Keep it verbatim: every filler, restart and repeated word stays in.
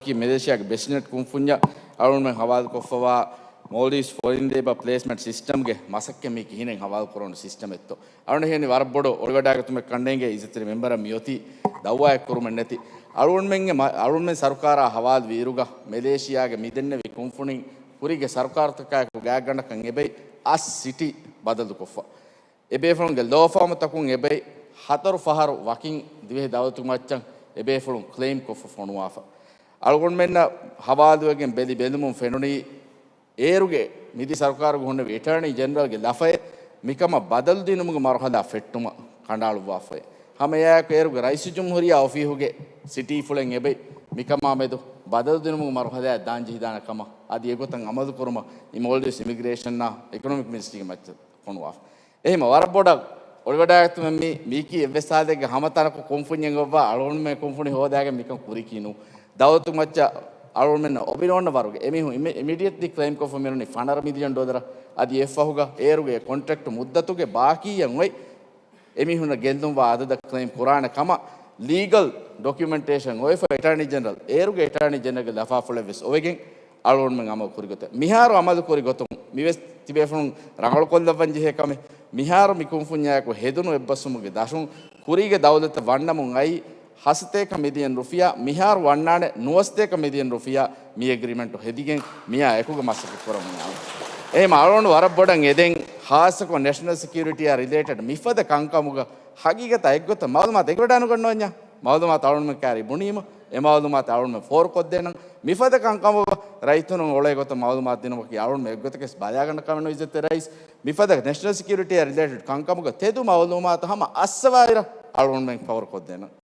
މަލޭޝިޔާގެ ބިޒްނެސް ކުންފުންޏަށް އަޅުގަނޑުމެން ހަވާލުކޮށްފަވާ މޯލްޑިވްސް ފޮރިން ލޭބަ ޕްލޭސްމަންޓް ސިސްޓަމްގެ މަސައްކަތް މީ ކިހިނެއް ހަވާލުކުރާނެ ސިސްޓަމެއްތޯ. އަޅުގަނޑަށް ހީވަނީ ވަރަށް ބޮޑު އޮޅިވަޑާގަތުމެއް ކަންނޭނގެ އިއްޒަތްތެރި މެމްބަރަށް މިއޮތީ ދައުވާއެއް ކުރުމެއް ނެތި. އަޅުގަނޑުމެންގެ މަ-، އަޅުގަނޑުމެން ސަރުކާރާ ހަވާލު ވީއިރުގަ މެލޭޝިޔާގެ މިދެންނެވި ކުންފުނިން ކުރީގެ ސަރުކާރުތަކާއެކު ގާތްގަނޑަކަށް އެބައި އަށް ސިޓީ ބަދަލުކޮށްފަ. އެބޭފުޅުންގެ ލޯފާމުތަކުން އެބައި ހަތަރު ފަހަރު ވަކިން ދިވެހި ދައުލަތު މައްޗަށް އެބޭފުޅުން ކްލެއިމް ކޮށްފަ ފޮނުވާފަ. އަޅުގަނޑުމެންނަށް ހަވާލުވެގެން ބެލި ބެލުމުން ފެނުނީ، އޭރުގެ މިދި ސަރުކާރުގަ ހުންނެވި އެޓާނީ ޖެނެރަލްގެ ލަފައެއް މިކަމަށް ބަދަލުދިނުމުގެ މަރުހަލާ ފެއްޓުމަށް ކަނޑައަޅުއްވާފައި. ހަމައެއާއެކު އޭރުގެ ރައީސުލްޖުމްހޫރިއްޔާ އޮފީހުގެ ސިޓީފުޅެއް އެބައި މިކަމާމެދު ބަދަލުދިނުމުގެ މަރުހަލާއަށް ދާންޖެހިދާނެ ކަމަށް އަދި އެގޮތަށް އަމަލުކުރުމަށް އި މޯލްޑިވްސް އިމިގްރޭޝަންއާ އިކޮނޮމިކް މިނިސްޓްރީގެ މައްޗަށް ފޮނުވާފަ. އެހެން ވަރަށް ބޮޑަށް އޮޅިވަޑާގަތުމެއް މީ، މީކީ އެއްވެސް ހާލެއްގެ ހަމަ ތަނަކު ކުންފުންޏެއް އޮއްވާ އަޅުގަނޑުމެން ކުންފުނި ހޯދާގެން މިކަން ކުރިކީ ނޫން. ދައުލަތު މައްޗަށް އަޅުގަނޑުމެންނަށް އޮބި ނޯންނަ ވަރުގެ އެމީހުން އިމި-، އިމީޑިއެޓްލީ ކްލެއިމް ކޮށްފަ މިރުނީ ފަނަރަ މިލިއަން ޑޮލަރ. އަދި އެއްފަހުގަ އޭރުގެ ކޮންޓްރެކްޓް މުއްދަތުގެ ބާކީއަށް އޮތް އެމީހުންނަށް ގެއްލުންވާ އަދަދަށް ކްލެއިމް ކުރާނެ ކަމަށް ލީގަލް ޑޮކިއުމެންޓޭޝަން އޮވެފަ އެޓާނީ ޖެނެރަލް، އޭރުގެ އެޓާނީ ޖެނެރަލްގެ ލަފާފުޅެއް ވެސް އޮވެގެން އަޅުގަނޑުމެން އަމަލު ކުރި ގޮތަށް. މިހާރު އަމަލު ކުރި ގޮތުން މިވެސް ތިބޭފުޅުން ރަނގަޅުކޮށްލައްވަން ޖެހޭ ކަމެއް. މިހާރު މި ކުންފުންޏާއެކު ހެދުނު އެއްބަސްވުމުގެ ދަށުން ކުރީގެ ދައުލަތަށް ވަންނަމުން އައީ ހަސަތޭކަ މިލިއަން ރުފިޔާ، މިހާރު ވަންނާނެ ނުވަސަތޭކަ މިލިއަން ރުފިޔާ މި އެގްރިމެންޓު ހެދިގެން މިއާ އެކުގަ މަސައްކަތް ކުރަމުން އައުން. އެހެން އަޅުގަނޑު ވަރަށް ބޮޑަށް އެދެން، ޚާއްޞަކޮށް ނޭޝަނަލް ސެކިއުރިޓީއާ ރިލޭޓެޑް މިފަދަ ކަންކަމުގަ ހަގީގަތާ އެއްގޮތަށް މައުލޫމާތު އެކިވެޑާނުގަންނަވަންޏާ. މައުލޫމާތު އަޅުގަނޑުމެން ކާރި ބުނީމަ، އެ މައުލޫމާތު އަޅުގަނޑުމެން ފޯރުކޮށްދޭނަން. މިފަދަ ކަންކަމުގަ ރައްޔިތުން އޮޅޭ ގޮތަށް މައުލޫމާތު ދިނުމަކީ އަޅުގަނޑުމެން އެއްގޮތަކަސް ބަލާގަންނަ ކަމެއް ނޫން އިއްޒަތްތެރި ރައީސް. މިފަދަ ނޭޝަނަލް ސެކިއުރިޓީއާ ރިލޭޓެޑް ކަންކަމުގަ ތެދު މައުލޫމާތު ހަމަ އައްސަވާއިރަށް އަޅުގަނޑުމެން ފޯރުކޮށްދޭނަން.